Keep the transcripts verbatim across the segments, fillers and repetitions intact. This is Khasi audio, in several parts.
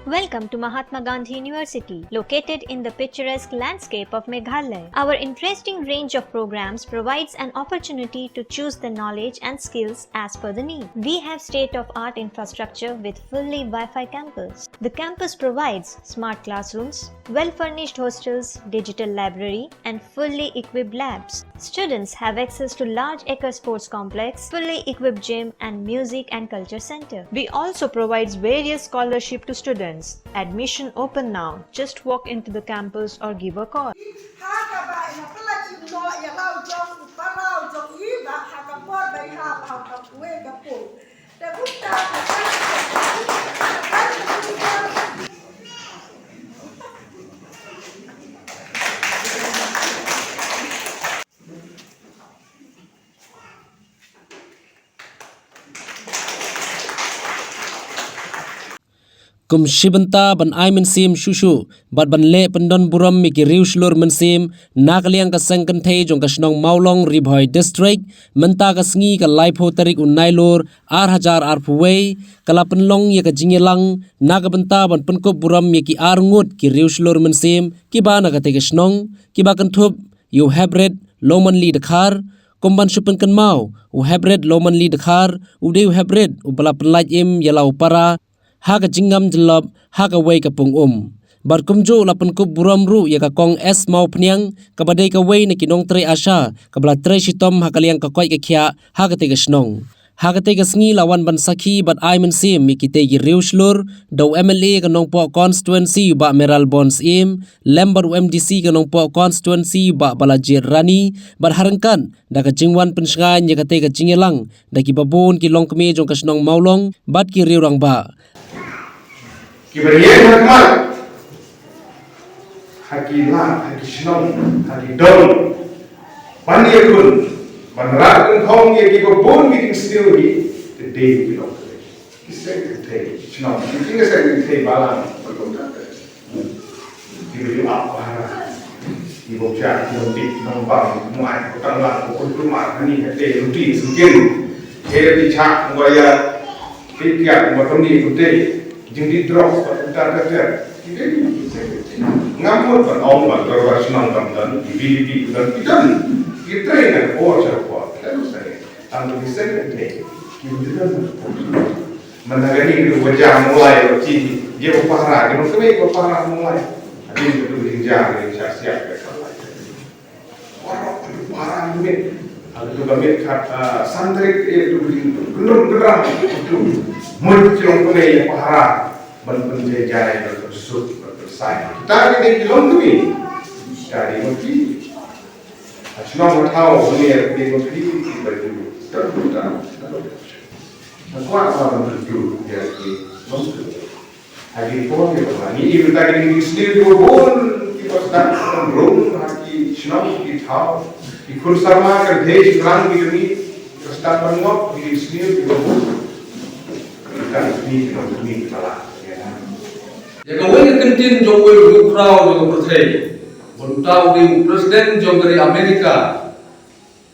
Welcome to Mahatma Gandhi University, located in the picturesque landscape of Meghalaya. Our interesting range of programs provides an opportunity to choose the knowledge and skills as per the need. We have state-of-art infrastructure with fully Wi-Fi campus. The campus provides smart classrooms, well-furnished hostels, digital library, and fully equipped labs. Students have access to large acre sports complex, fully equipped gym, and music and culture center. We also provides various scholarship to students. Admission open now. Just walk into the campus or give a call. Ha kaba ïa pynlait ïa u noh ïa la u jong u para u jong i, ba ha ka por ba i hap ha ka kawei ka pung. Te kumta ka Kum shi bynta ban ai mynsiem shuh shuh bad ban leh pyndon burom ïa ki riew shlur mynsiem, na ka liang ka seng kynthei jong ka shnong Mawlong, Ri Bhoi District, mynta ka sngi ka laiphew tarik u Nailur ar hajar arphew wei, ka la pynlong ïa ka jingïalang na ka bynta ban pynkup burom ïa ki ar ngut ki riew shlur mynsiem kiba na katei ka shnong, kiba kynthup ïa u Heprit Longmanli Dkhar. Kum ban shu pynkynmaw, u Heprit Longmanli Dkhar u dei u Heprit uba la pynlait im ïa la u para ha ka jingngam jyllop ha kawei ka pung um. Bad kumjuh la pynkup burom ruh ïa ka Kong S Mawphniang, kaba dei kawei na ki nongtrei ASHA kaba la trei shitom ha ka liang ka koit ka khiah ha katei ka shnong. Ha katei ka sngi la wan ban sakhi bad ai mynsiem ïa kitei ki riew shlur da u MLA ka Nongpoh Constituency u Bah Mayralborn Syiem, lem bad u MDC ka Nongpoh Constituency u Bah Balajied Rani, bad ha ryngkat da ka jingwan pynshngaiñ ïa katei ka jingïalang da kiba bun ki longkmie jong ka shnong Mawlong bad ki riew rangbah. Kiba ïeng ha khmat, ha ki lad, ha ki shnong, ha ki dong, ban ïakhun, ban rat kynthong ïa kiba bun ki jingsniew hi, ki dei ki longkmie. Ki seng kynthei shnong, ki seng kynthei balang, ban kumta. Kiba ïoh ap para, kiba ïoh ïa ki nongbit nongbam, ki nongmai, ki nongtanglang, ki nongkynmaw, hani hate, ruti, sngewsih. Hate, ki chak, kiba ïa, ki kiak, kiba kynni, ki tei, jingdih drok, kiba kumta ter ter. Ki dei ki seng kynthei. Ngam mut ban ong ba dorbar shnong kam don, ki VDP ki don, ki don. Ki trei na ka por sha ka por. Tang ki seng kynthei, ki don na ka por. Mynta kane ka dei ka jaka Mawlai, ka dei ka pahara, ka dei ka pahara Mawlai. Hadien ka dei ka jaka ka dei ka shah siap ka Mawlai. Waroh ka dei pahara mynmiet. Haba ka dei ka miet ka, ah, san tarik, eh, ka dei ka dei ka dei ka dei ka dei mut ki long pynlong pahara ban pynjai jai, ban pynsuk, ban pynsai. Kita ki dei ki long ki. Kita ki dei ki. Ha shnong ha thaw, mynne ki dei ki. Kita ki dei. Nga kwah ba ban kyntu ïa ki longkmie. Ha ki por ki ba ngi im, mynta ki dei ki sniew kiba bun kiba sdang ban rung ha ki shnong ki thaw. Ki khun samla kynthei shynrang ki jong ngi kiba sdang ban ngop, ki dei ki sniew kiba bun. Mynta ki sniew kiba bun kiba lah. Ïa kawei ka kyntien jong uwei u riewkhraw jong ka pyrthei, bad uta u dei u President jong ka ri Amerika,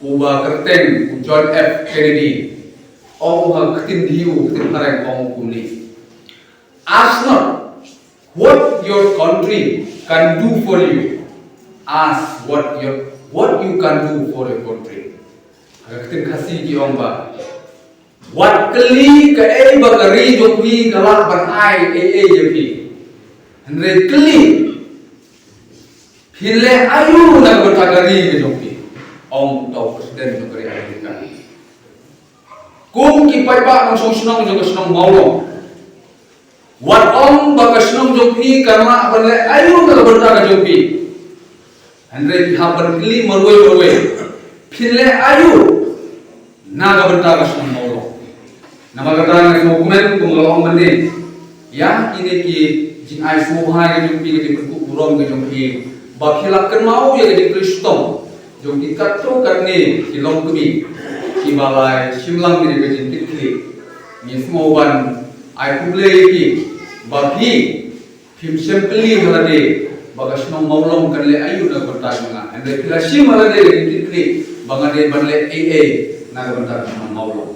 uba kyrteng u John F Kennedy. Ong ha ka ktien Hindi, ka ktien Phareng ong kumne: Ask not what your country can do for you. Ask what your, what you can do for your country. Ha ka ktien Khasi ki ong ba, wat kylli kaei ba ka ri jong phi ka lah ban ai ei ei ïa phi. Hynrei kylli, phin leh aïu na ka bynta ka ri ka jong phi? Ong uta u President jong ka ri Amerika. Kum ki paidbah nongshong shnong jong ka shnong Mawlong, wat ong ba ka shnong jong phi kan lah ban leh aïu na ka bynta ka jong phi. Hynrei phi hap ban kylli marwei marwei, phin leh aïu na ka bynta ka shnong Mawlong. Namar kata nga sngewkmen, kum nga la ong mynne, ïa kine ki jingai sngewbha ka jong phi, ka jingpynkup burom ka jong phi, ba phi la kynmaw ïa ka jingtrei shitom jong ki katto katne ki longkmie kiba la shim lang ïa ka jingkitkhlieh. Ngi sngewbha ban ai khublei ïa ki ba phi phim shym kylli ha lade ba ka shnong Mawlong kan leh aïu na ka bynta jong nga. Hynrei phi la shim ha lade ka jingkitkhlieh ba nga dei ban leh ei ei na ka bynta ka shnong Mawlong.